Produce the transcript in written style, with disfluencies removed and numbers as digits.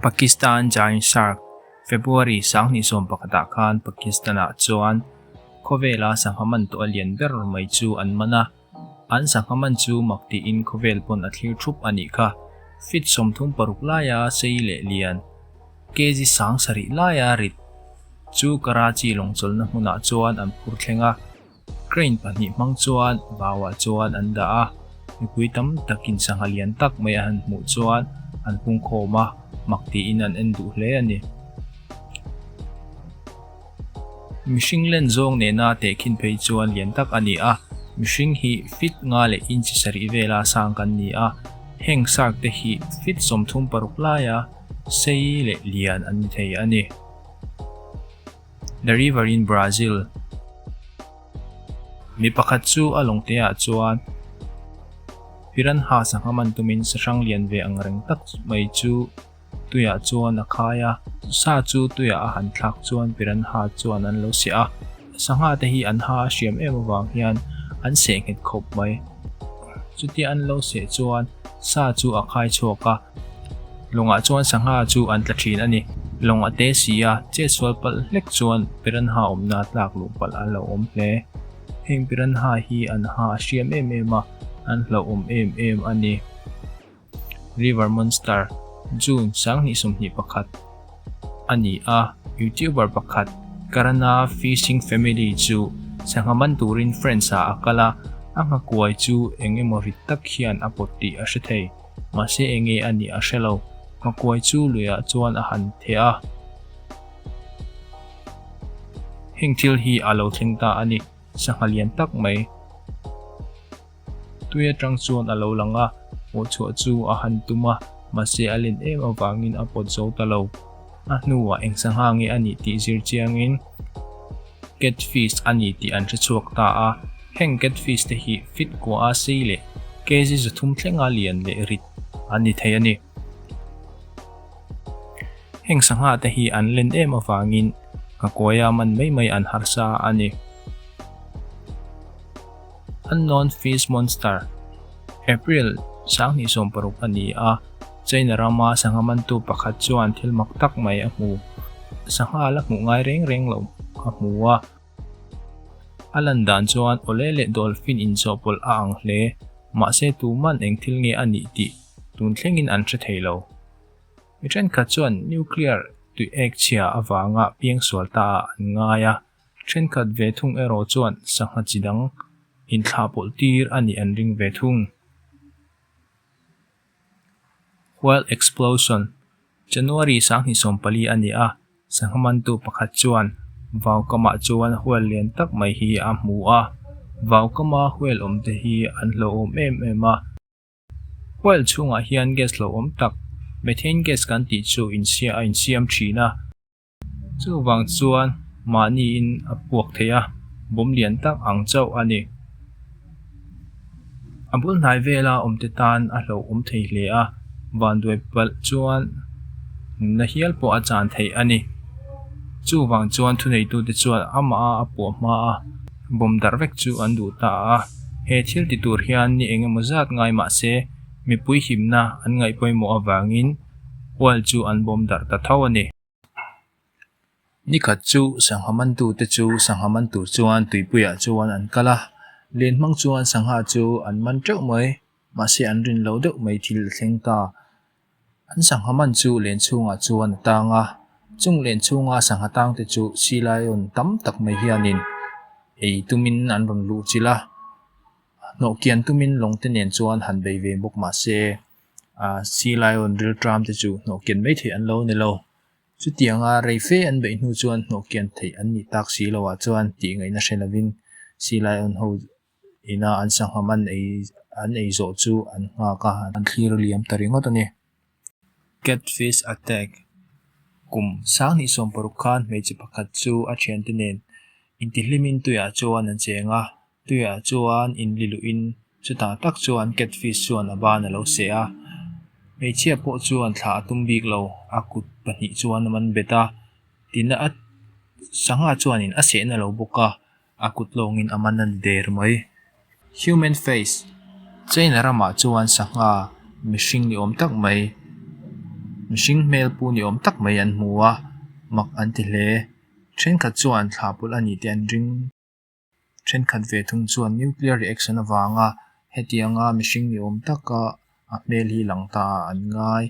Pakistan Giant Shark, February 2011 ah khan Pakistan-ah chuan khawvela sangha man tawh a lian ber mai chu an man a. An sangha man chu mak tiin khawvel pawn a thlir thup a nih kha. Feet 36 laia sei leh lian, kg 7 laia rit chu Karachi lawngchawlhna hmunah chuan an phur thleng a. Crane pahnih hmang chuan vauah chuan an dah a, mipui tam takin sangha lian tak mai a han hmuh chuan an pungkhawm a, mak tiin an en duh hle a ni. Mihring len zawng nena tehkhin phei chuan lian tak a ni a, mihring hi feet nga leh inch sarih vela sang kan ni a, heng shark te hi feet 36 laia sei leh lian an ni thei a ni. The River in Brazil. Mi pakhat chu a lawngte ah chuan Piranha sangha man tumin sahrang lian ve ang reng tak mai chu tuiah chuan a khai a. Sa chu tuiah a han thlak chuan Piranha chuan an lo seh a. Sangha te hi an ha a hriam em avang hian an seh nghet khawp mai. Chutia an lo seh chuan sa chu a khai chhuak a. Lawngah chuan sangha chu an tla thin a ni. Lawng a te si a, chetsual palh hlek chuan piranha awmna tlak luh palh a lo awm hle. Heng piranha hi an ha a hriam em em a, an hlauhawm em em a ni. River Monster, June 2021 a ni a, YouTuber pakhat Karana Fishing Family chu sangha man turin France-ah a kal a, a nghakuai chu eng emaw rit tak hian a pawt tih a hre thei. Mahse enge a nih a hre lo. Nghakuai chu luiah chuan a han theh a. Heng thil hi a lo thleng ta a ni, sangha lian tak mai. Tui atang chuan a lo lang a, hmuhchhuah chu a han tum a, mahse a len em avangin a pawt zo ta lo. A hnuah eng sangha nge a nih tih zir chiangin Catfish a ni tih an hre chhuak ta a, heng catfish te hi fit kua a sei leh kg 300 thlenga lian leh rit an ni thei a ni. Heng sangha te hi an len em avangin nghakuaia man mai mai an harsa a ni. Unknown Fish Monster, April 2016 a ni a, China rama sangha mantu pakhat chuan thil mak tak mai a hmu. Sangha la hmuh ngai reng reng lo a hmu a. A lan dan chuan awle leh dolphin inchawhpawlh a ang hle, mahse tuman eng thil nge a nih tih tun thlengin an hre thei lo. Mi thenkhat chuan nuclear tui ek chhia avanga piangsual ta ah an ngai a, thenkhat ve thung erawh chuan sangha chi dang inthlahpawlh tir a nih an ring ve thung. Whale Explosion, January 2024 a ni a, sangha mantu pakhat chuan vaukamah chuan whale lian tak mai hi a hmu a. Vaukama whale awmte hi an hlauhawm em em a. Whale chhungah hian gas hlauhawm tak, methane gas kan tih chu insia a insiam thin a. Chuvang chuan mahniin a puak thei a, bawm lian tak ang chauh a ni. A bul hnai vela awmte tan a hlauhawm thei hle a, vanduai palh chuan nunna hial pawh a chan theih a ni. Chuvang chuan thuneitute chuan amah a puah hma a, bawm darh vek chu an duh ta a. He thil ti tur hian ni eng emaw zat ngai mah se, mipui himna an ngaih pawimawh avangin Oil chu an bawm darh ta tho a ni. Nikhat chu sangha mantute chu sangha man tur chuan tuipuiah chuan an kal a, len hmang chuan sangha chu an man teuh mai, mahse an rin lo deuh mai thil a thleng ta. An sangha man chu len chhungah chuan a tang a, chung len chhunga sangha tangte chu silaiawn tam tak mai hianin ei tumin an rawn luh chilh a, hnawhkian tumin lawngte nen chuan han bei ve bawk mahse ah sea lion ril tram te chu hnawhkian mai theih an lo ni lo. Chutianga rei fe an beih hnu chuan hnawhkian theih an nih tak si loah chuan tih ngaihna hre lovin sea lion ho ina an sangham an ei an ei zawh chu an nghak a, an thlir liam ta ringawt a ni. Catfish attack Kum 2016 khan hmeichhe pakhat chu a thiante nen intihlimin tuiah chuan an cheng a. Tuiah chuan inli luhin chutah tak chuan catfish chuan a ban a lo seh a, hmeichhia pawh chuan thla a tum bik lo, a kut pahnih chuan a man bet a, tina a sangha chuanin a sehna lo bawk a, a kut lawngin a man a ni der mai. Human face, China ramah chuan sangha mihring ni awm tak mai. Mihring hmel pu ni awm tak mai an hmu a, mak an ti hle. Thenkhat chuan thla pawlh a nih te an ring. Thenkhat ve thung chuan nuclear reaction avanga hetianga mihring ni awm taka a hmel hi lang ta ah an ngai.